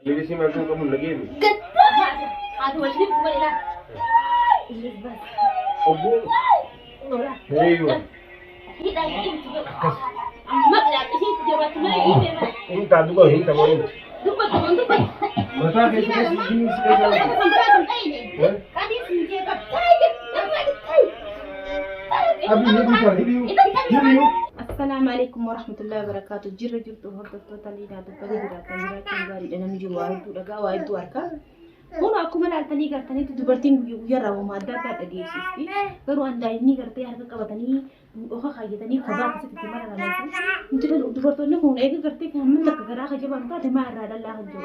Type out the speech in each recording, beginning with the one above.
Milisii maaltu qabu nageenya. Obbo. Eeyyuu. Akkas. Hin taatu duba hin tamu hin. Mataa keessa keessa jinni si keessa. Abi hidhuu kan hidhuu hidhuu. Assalaamu alaikum warahmatullahi wabarakatuh. Jirra jirtu hordoftoota liinaa dubbata jiraatan jiraachuun gaariidha. Namni jiru waa hedduu dhagaa waa hedduu harka. Kun akkuma laaltanii gartanitti dubartiin guyya guyyaarraa waan adda addaa dhageessisti. Garuu an daa'imni gartee harka qabatanii dhoka kaayyatanii kophaa keessatti itti mararaman. Nuti dubartoonni kun eega gartee kan hamma takka garaa kajaban taate maa irraa dhallaa kan jiru.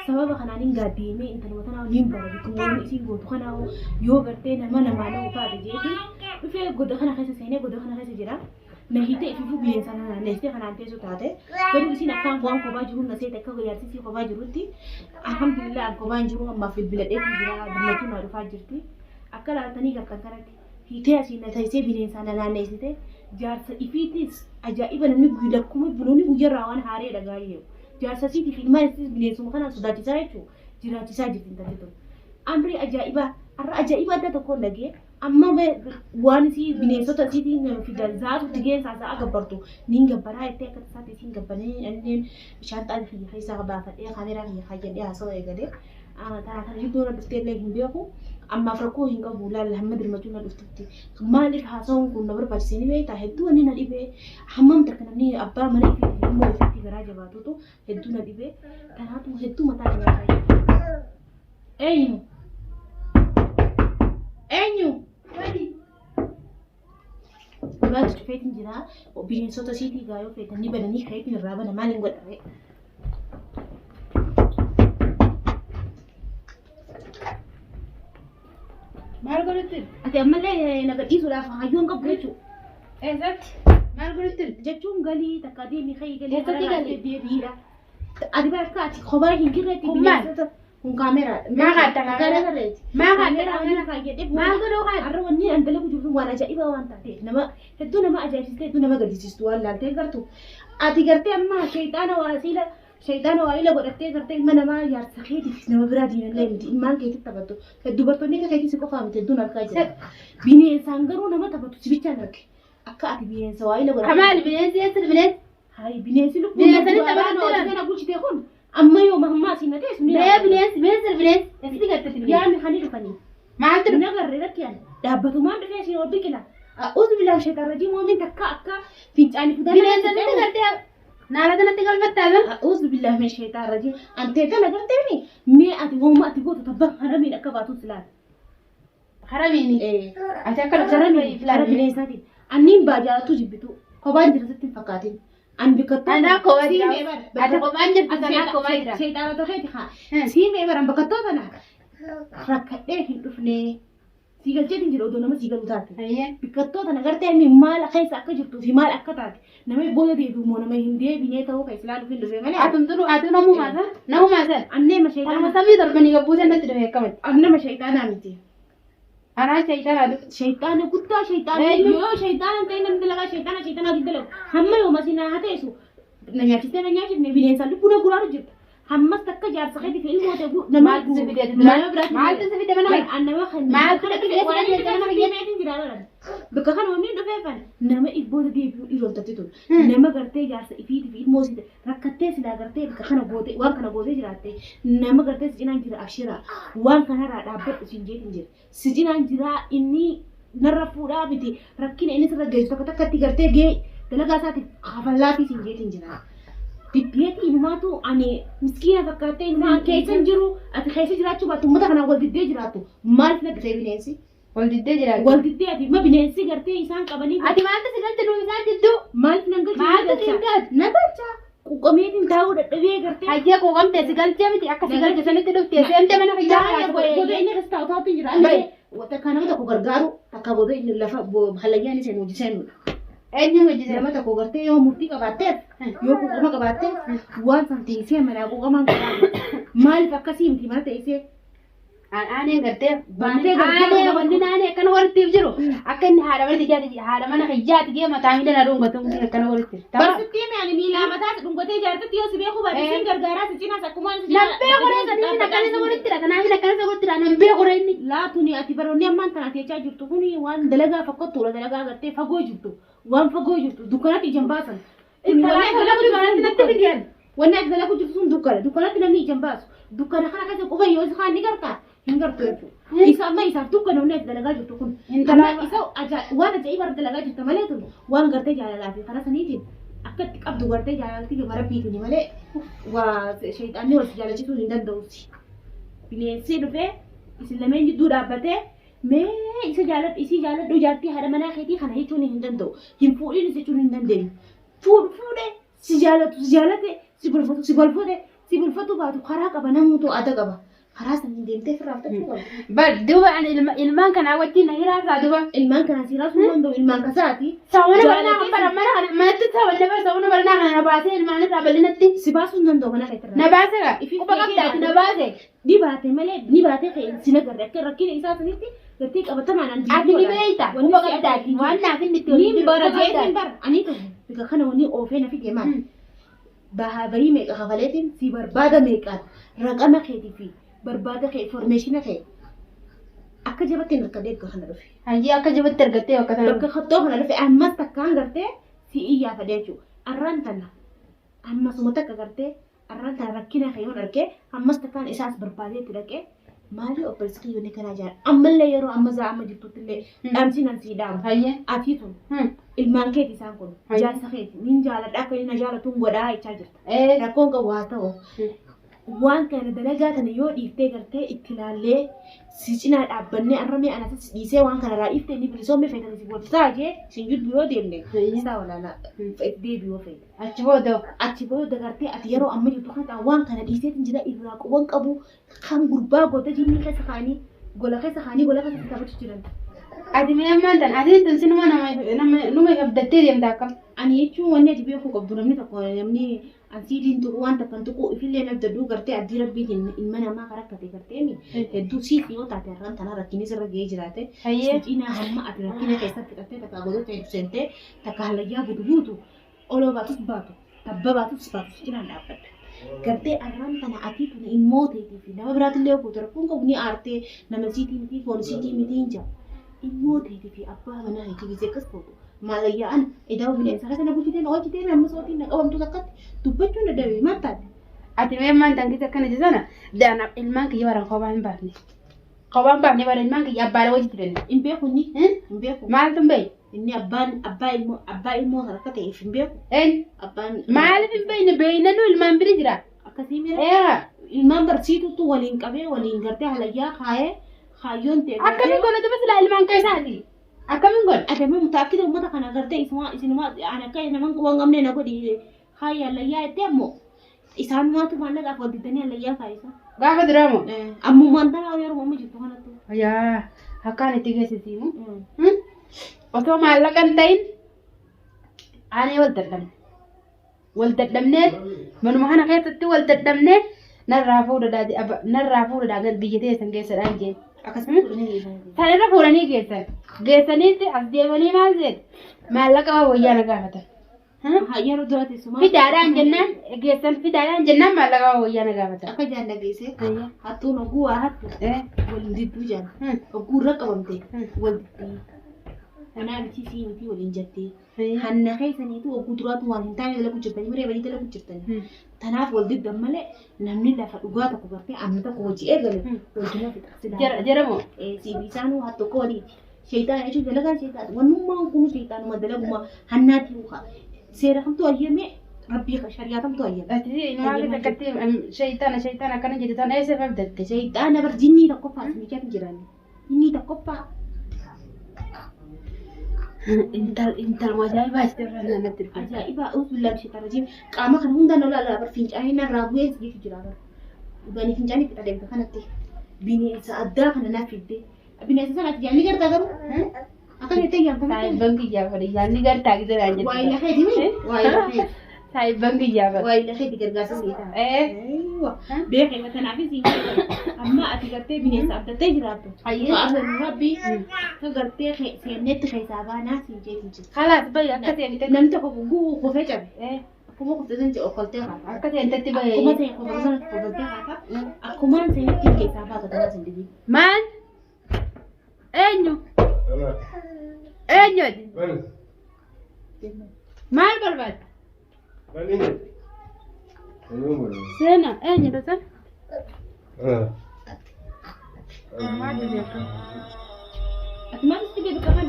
Sababa kanaan hin gaaddeemee intaluma tanaa niin bara bikkuma wanni isiin gootu kanaa yoo gartee nama namaa na'u taate jeeti dhufee goda kana keessa seenee goda kana keessa jira. Na hiitee ifiifuu bineensa kana naanneessitee kanaan teessu taate garuu isiin akkaan waan kophaa jiru na seete akka jaarsisii kophaa jirutti alhamdulillah an kophaa hin jiru ammaaf bilbiladhee jira birmachuu naa dhufaa jirti akka laaltanii gartan kanatti hiitee asiin na teessee bineensa na naanneessite jaarsa ifiitis ajaa'iba namni lakkuma buloonni guyyarraa waan haaree dhagaa jiru jaarsa isiitiif ilmaan isiitis bineensuma kanaan sodaachisaa jechuudha jiraachisaa jirti intalli tun amrii ajaa'ibaa har'a ajaa'iba adda tokkoon dhagee amma waan isii bineensota isiitiin fidan zaatutti geessaa sa'a gabbartu niin gabbaraa jettee akka tasaatti isiin gabbanee anneen shaanxaa kiyya keessaa baafadhee kaameraa kiyya kaayyadhee haasawaa eegalee tanaa kana jidduu na dhuftee illee hin beeku ammaaf rakkoo hin qabu laalla hamma dirmachuu na dhuftutti maaliif haasawuun kun na barbaachise ni beektaa hedduu wanni na dhibee hammam takka namni abbaa mana ifiitti ilmoo ifiitti garaa jabaatutu hedduu na dhibee tanaatu hedduu mataa na nyaataa jira. Eenyu? Eenyu? Dhugaatti cufeetiin jira. Bineensota siitii gaa yoo feetan ni bananii ka'eetiin irraa bana maaliin godha ree? Maal godhutti? Ati ammallee na gadhiisuudhaaf hayyoo hin qabdu jechuudha. Eessatti? Maal godhutti? Jechuun galii takka deemii ka'ii galii Eessatti karaa galii? deebiidha. Ati bakka ati kophaa hin jirretti Kun maal? bineensota kun kaameeraadha. Maa kaa'atta kaameeraa? Kaameeraadha. Maa kaa'atta Kaameeraa kaameeraa? kaayyadhee Maal godhuu kaa'atta? Har'a wanni an dalagu jiru waan ajaa'ibaa waan taateef nama hedduu nama ajaa'ibsiistee hedduu nama gaddisiistu waan laaltee gartu. Ati gartee amma shayxaana waasiila shayxaana waayila godhattee gartee ilma namaa jaarsa keetiif nama biraa diinallee miti ilmaan keetiif taphattu. Dubartoonni akka keetii si qofaa miti hedduun argaa jira. Bineensaan garuu nama taphatu si bichaan arge. Akka ati bineensa waayila godhattee. Kamaal bineensi eessatti bineensi? Hayi bineensi lubbuun Bineensonni du'aa taphattu baanoo jiran. kana bulchite kun amma yooma hammaa asiin na teessu ni Mee bineensi bineensi bineensi eessatti galtetti bineensi? Yaanni kan dhufanii. Maaltu dhufe? Nagarre rakkiyaan dhaabbatumaan dhufee siin ol biqila. A'uuzu billahi shaytaan rajiim moomin takka akka fincaanii fuudhan. Bineensonni galtee naannoo kanatti galfattaa san? A'uuzu billahi min shaytaan rajiim. Antee kana garteemi mee ati hooma ati gootu tabba haramiin akka baatu silaata. Haramiini. Ati akka Haramiin hara bineensaatiin. Anniin baajaalatu jibbitu kophaan jira sitti hin fakkaatin. An bikkattuu. Anaa kophaa jira. Ati kophaan jirtu sanaa kophaa jira. Shayxaana tokkeeti haa. Siimee baran bakkattoo tana rakkadhee hin dhufnee. Sii galcheetiin jira odoo nama sii galu taate. Bikkattoota tana gartee inni maal keessa akka jirtuu fi maal akka taate nama booda deebi'u moo nama hin deebinee ta'uu kan islaa dhufin dhufe malee. Atumtunu ati namumaa san namumaa san. Annee ma Kanuma shayxaana. samii darbanii gabbuusee natti dhufe akkamatti. Annama shayxaanaa miti. Anaa shayxaanaa dhufe. Shayxaana guddaa shayxaana Eenyu? yoo shayxaana hin ta'in namni dalagaa shayxaana shayxaana hojii dalagu hamma yooma si naa hateessu na nyaachistee na nyaachifne bineensaan lubbuu na guraaru jirta. Hammas takka jaarsa keetii fi ilmoo ta'e nama Maaltu si fide ati dura? nama biraatti Maaltu si fide mana Kan kana? an nama kan Maaltu kana si fide waan si inni mana dhufee kiyya? meetiin jira baran. Bakka kana wanni dhufee fan nama ibbooda deebi'u dhiiromtatti tun nama gartee jaarsa ifiitii fi ilmoo siite rakkattee silaa gartee bakka kana gootee waan kana gootee jiraatte nama gartee si cinaan jira abshira waan kanarraa dhaabbadhu siin jeetiin jira. Si cinaan jira inni narra fuudhaa miti rakkina inni sirra geessu takka takkatti gartee gee dalagaa isaatiif kafallaatii siin jeetiin jira. Diddeetii inumaatu ani miskiina fakkaattee inumaa an keessa hin jiru ati keessa jiraachuu baattu uummata kanaan wal diddee jiraattu maaliif na dhufee bineensi? Wal diddee jiraatu. Wal diddee ati ma bineensi gartee isaan qabanii Ati maaltu si galche nuuf isaan jidduu? maaliif nan galcha? Maaltu si galche? Na galcha. Quuqameetiin taa'uu dadhabee gartee. Hayyee quuqamtee si galchee miti akka si galche sanitti dhuftee seentee mana kiyyaa Taa'ee booda inni keessa taa'u taa'utti jira. Bayi. Takka nama tokko gargaaru takka booda inni lafa hallayyaan inni seenu hojii seenudha. Eenyu hojii Nama tokko gartee yoo murtii qabaatteef yoo quuqama qabaatteef waan san teessee manaa quuqamaan qabaatu. Maaliif akkasii miti mana teessee? Aaneen gartee Baatee gartee aanee wanni naanee akkana walittiif jiru akka inni haadha mana kiyyaati haadha mana kiyyaati gee mataa miila na dhungatu akkana walitti. Barsitti hime ani miilaa mataas dhungatee jaartetti yoo si beekuu baate siin gargaaraa si cinaas akkuma ani si Nan beeku ree saniif akkana isa walittidha kanaaf akkana isa walittidha nan beeku ree inni. Laatuni ati baroonni ammaan tana ati jechaa jirtu kun waan dalagaa fakkattuudha dalagaa gartee fagoo jirtu waan fagoo jirtu dukkanatti ijaan baasan. Intala dalagu kanatti natti fidiyan. Wanni ati dalagu jirtu sun dukkana dukkanatti namni ijaan baasu dukkana kana keessa quba yoo isa kaan ni gartaa hin gartu jechuudha. Isa amma isaaf dukkana wanni ati dalagaa jirtu kun. Intala Amma isa waan ajaa'iba irra dalagaa jirta malee tun waan gartee jaalalaa fi karaa saniitiin akka itti qabdu gartee jaalaltii gama rabbiitiin malee waa shayxaanni wal si jaalachisuu hin danda'uuti. Bineensi dhufee isin lameen jidduu dhaabbatee mee isa jaaladhu isii jaaladhu jaartii haadha manaa keetii kana jechuun hin danda'u. Hin fuudhinis jechuun hin dandeenyu. Fuudhu fuudhee si jaalatu si jaalate si bulfatu si bulfate si bulfatu baatu karaa qaba namuutu adda qaba. Karaa saniin deemtee firraa fudhachuu qaba. Bar duuba ani ilmaan kanaa wajjin na hiraarsaa duuba. Ilmaan kana si raasuu hin danda'u ilmaan kasaati. Saawwana baranaa kan bara mana kana manatti saawwanne bara saawwana baranaa kana na baasee ilmaan irraa bal'inatti Si baasuu hin danda'u mana keetirraa. na baase gaa Ifi quba qabdaati na baase. Ni baate malee ni baate kee si nagarre akka rakkina isaa sanitti gartee qabatamaan an Ati ni beeyta Wanni quba si qabdaati agarsiisu. waan naaf inni itti Niin waliin bara quba jeetiin qabdaati. bara ani ta'u bika kana wanni oofee na fide maal bahaa bahii meeqa kafaleetiin si barbaada meeqaan raqama keetii fi barbaada kee informeeshina kee akka jabatti hin harka deegga kana dhufe. Hayyee akka jabatti argattee bakka sana. Bakka kattoo kana dhufe ammas takkaan gartee si iyyaafadhe jechuudha. Arraan tana ammasuma takka gartee arraan tana rakkina kee yoon argee ammas takkaan isaas barbaadee itti dhaqee maali obboleessi kiyyoonni kanaa jira ammallee yeroo amma za'a amma jirtutti illee dhaamsi nan sii dhaamu. Hayyee. Ati tun ilmaan keeti isaan kun jaarsa keeti nin jaaladha akka inni na jaalatuun godhaa jechaa jirta. Ee. Rakkoon qabu haa ta'u. Waan kana dalagaa tana yoo dhiiftee gartee itti ilaallee si cinaa dhaabbannee arramee anas si dhiisee waan kanarraa dhiiftee inni bilisoomne feetan si waltaa jee sin jidduu yoo deemne isaa walaanaa deebi yoo feete. Achi booda. Achi booda gartee ati yeroo amma jirtu kana waan kana dhiiseetiin jira irraa quban qabu kan gurbaa goota jinnii keessa kaanii gola keessa kaanii gola keessa taphachuu jiran. Ati mee ammaan tan atiin tun sinuma nama numa abdattee deemta akkam. Ani jechuun wanni ati beekuu qabdu namni tokko namni ansiitiin tuqu waan takkan tuqu ifillee nabdaduu gartee abdii rabbiitiin ilma namaa kan rakkate garteemi hedduu siif yoo taate har'aan tana rakkinis irra ga'ee jiraate Hayyee. cinaa hamma ati rakkina keessatti hidhattee takka godota hedduu seentee takka hallayyaa butu buutu oloo baatus baatu tabba baatus baatu cinaan dhaabbadha. Gartee har'aan tana ati tun immoo teetii fi nama biraatillee yoo goote rakkoon qabu ni aartee nama siitii miti foon siitii miti hin jira. Immoo teetii fi abbaa manaa keetii gisee akkas gootu maalayyaan edaa bineensa keessa na bulchitee na hojjetee na amma sootiin na qabamtu takkatti dubbachuun dadhabee maal taate? Ati mee ammaan tan keessa akkana jedhana daana ilmaan kiyya baran kophaa hin baafne. Kophaa hin baafne bara ilmaan kiyya abbaadha wajji jiran. Hin beeku inni hin beeku. Maaltu hin beeku? Inni abbaan abbaa ilmoo abbaa ilmoo kan akka ta'eef hin beeku. Een Abbaan maaliif hin beekne beeknanuu ilmaan bira jira. Akkasii mira Ee ilmaan barsiitutu waliin qabee waliin gartee halayyaa kaayee kaayyoon ta'e akkamiin godhatu silaa ilmaan keessaati. Akkamiin godha? Adamee mutaakkida uummata kana gartee isuma isinuma an akka naman quban qabne na godhi kaayya hallayyaa jettee ammoo isaanumaatu maallaqaaf wal diddanii hallayyaa kaayisa. Gaafa duraa moo? Ammumaan tana yeroo amma jirtu kanatti. Yaa akkaan itti geessisiimu. Osoo maallaqa hin ta'in aanee wal dadhabne. Wal dadhabnee manuma kana keessatti wal dadhabnee narraa fuudhadhaa narraa fuudhadhaa gad biyya teessan keessadhaan jeen. Akkasuma fudhanii geessan. San irra fuudhanii geessan. Geessaniitti as deemanii maal jedhe maallaqa waa wayyaa na gaafatan. Yeroo dura teessumaa. Fidaadhaan jennaan geessan fidaadhaan jennaan maallaqa waa wayyaa na gaafatan. Akka jaan dhageessee hattuun oguu waa hattu waliin didduu jaan oguu irra qabamte wal diddii. Kanaa miti sii miti waliin jettee. Hanna keessaniitu oguu duraatu waan hin taane dalagu jirtanii miree banii dalagu jirtanii. Tanaaf wal diddan malee namni lafa dhugaa tokko gartee amni tokko hojii eegale wajjina fixa. Jedhamu. Siifi isaanuu haa tokko waliiti. Sheexaan jechuun dalagaan sheexaan wannummaan kun sheexaanuma dalaguma hannaati uka. Seera kamtu hayyame rabbii shariyaa kamtu hayyame. Ati maaliif akkatti shayitaana shayitaana akkana jedhu tan eessa fabdatte? Sheexaana bar jinnii tokkoffaa isin ijaan jiran. Jinnii tokkoffaa. Intal intaluma ajaa'ibaa asitti irra natti dhufe. Ajaa'iba uzubillaan sheexaan rajiim qaama kana hundaan ol alaa bar fincaanii narraa bu'ee jechu jira bar. Dhuganii fincaanii fixa deemte kanatti bineensa addaa kana naaf fidde. Bineensa sana ati jaalli gartaa garuu akka jettee yaamta. Saayibban kiyyaa fadhi yaalli gartaa gisee naan Waa jettu. ila keeti mi? Waa ila keeti. Saayibban kiyyaa bara. Waa illee keetti gargaarsa sii ta'a. Ee. Aywa. Beekee kanaafis hin jedhamu. Amma ati gartee bineensa abdattee jiraattu. Ayyee. Abdannu rabbi ka gartee seennetti keessaa baanaa siin jeetiin jira. Kalaas bayi akka seentetti. Namni tokko guguu kufee cabe. Ee. Akkuma kufte san jedhu okkoltee kaata. Akka seentetti bayi. Akkuma ta'e kufte san okkoltee kaata. Akkumaan seennetti keessaa baata tanaa siin dhibii. Maal? Eenyu? Eenyu ati? Maal barbaadda? Seena eenyu tasan? Ati maal sitti gadi qaban?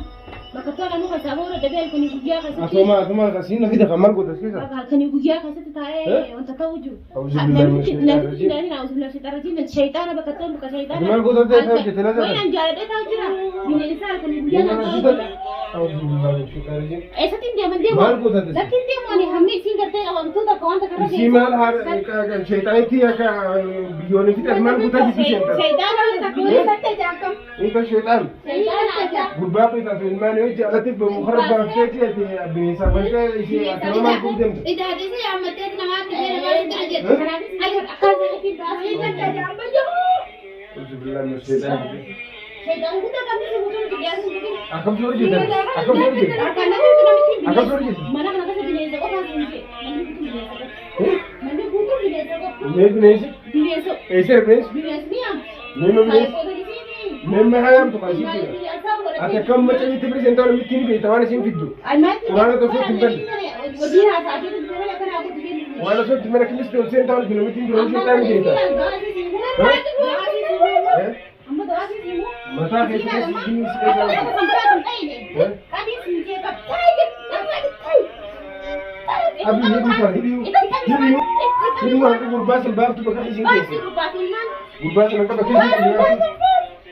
Bakka tola nu keessaa bahuu dadhabee halkanii guyyaa keessatti. Asuma asuma kasiin fida kan maal gootas keessa. Halkanii guyyaa keessatti taa'ee wanta ta'uu jiru. Auzu billahi minash shaytaanir rajiim. Namtichi auzu billahi shaytaanir rajiim. Shaytaana bakka ta'u bakka shaytaana. Ati maal goota ta'e hojjete laata? Wayi an jaaladhee taa'u jira. Bineensa halkanii guyyaa kan ta'u jira. Auzu billahi minash shaytaanir rajiim. Eessatti hin deeman deemu? Maal goota ta'e? Lakki hin deemu ani hammi isiin gartee qabamtuu takka wanta karra Isii maal haadha shaytaanitti akka biyyoonni fixan maal goota jirti isheen? Shaytaana Bineensa Inta shaytaan. Shaytaana adda. Gurbaa keessaa fi ilmaan yoo jaalate mukarra baaftee jeete bineensa baaftee ishee akkana maal goota deemte? Idaadisa yaammattee namaatti illee namaatti jira jettu. Kanaafis akkaataa ittiin baasee Auzu billahi minash shaytaanir rajiim. Shaytaan guddaa qabni si guutuu miti dhiyaatu hin jiru. Akkam si hojjetan? Akkam si hojjetan? Harkaan namni namitti hin Akkam si hojjetan? Mana kana keessa bineensa qofaatu hin jiru. Manni guutuu bineensa qofa. Manni guutuu bineensa qofa. Mee bineensi? Bineensa. Eessa bineensi? Bineensi ni yaamti. Mee bineensi? Saayikoota isiini. Mee mahaa yaamtu kan isiin fiddu? Ati akkam macalitti pirezentaa namitti ni beekta waan isiin fiddu. Quraana tokko hin banne. Hojii haasaa fi malee akkanaa godhu beektu. Waan osoo itti mana kilisti ol seentaa ol namitti hin dura ishee taa'an beekta. Amma dawaa si himu. Mataa keessa keessa isiin si keessa Akka Abdi hidhuu kan hidhuu hidhuu hidhuu waan gurbaa san baaftu bakka isiin keessa. Gurbaa san akka bakka isiin keessa.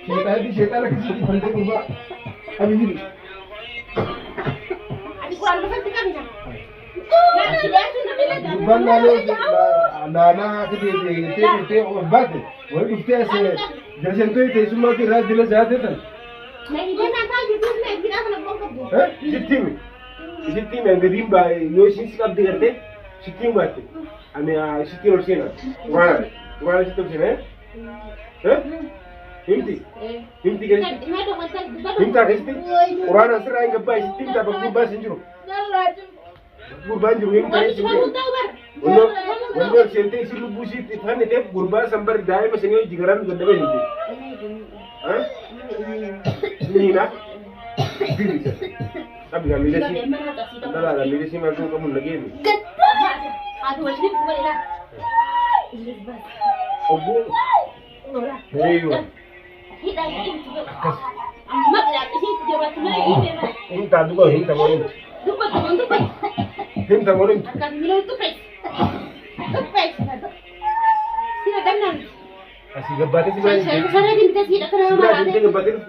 Sheexaanni sheexaana akkasitti fantee gurbaa. Abdi hidhuu. Gurbaan naannoo naannaa fidee jettee jettee ol baate wal dhuftee as jalsentoo teessummaa irraa dila zaatee tan. Sitti himi. Sitti himi hanga baa yoo isiin si qabdi gartee sitti himu baatte. Ani sittiin ol seena. Quraana quraana sitti ol seena. Himti. Himti keessatti. Himtaa keessatti. Quraana asirraa hin gabbaa sitti himtaa bakka gurbaa sin jiru. Gurbaan jiru himtaa isin jiru. Wanni ol seentee isin lubbuu isiitti fanniteef gurbaa san bari daa'ima sanii hojii garaan dadhabee hin jiru. Niina. Dirisa. Abdi miila isii. Dalaala miila isii maal ta'uu qabu hin dhageenye. Obboo. Eeyyuu. Akkas. Himtaa duba himta moo himtu. Himta moo himtu. Asii gabbaatee si maal? Sirraa jettee gabbaatee dhufte.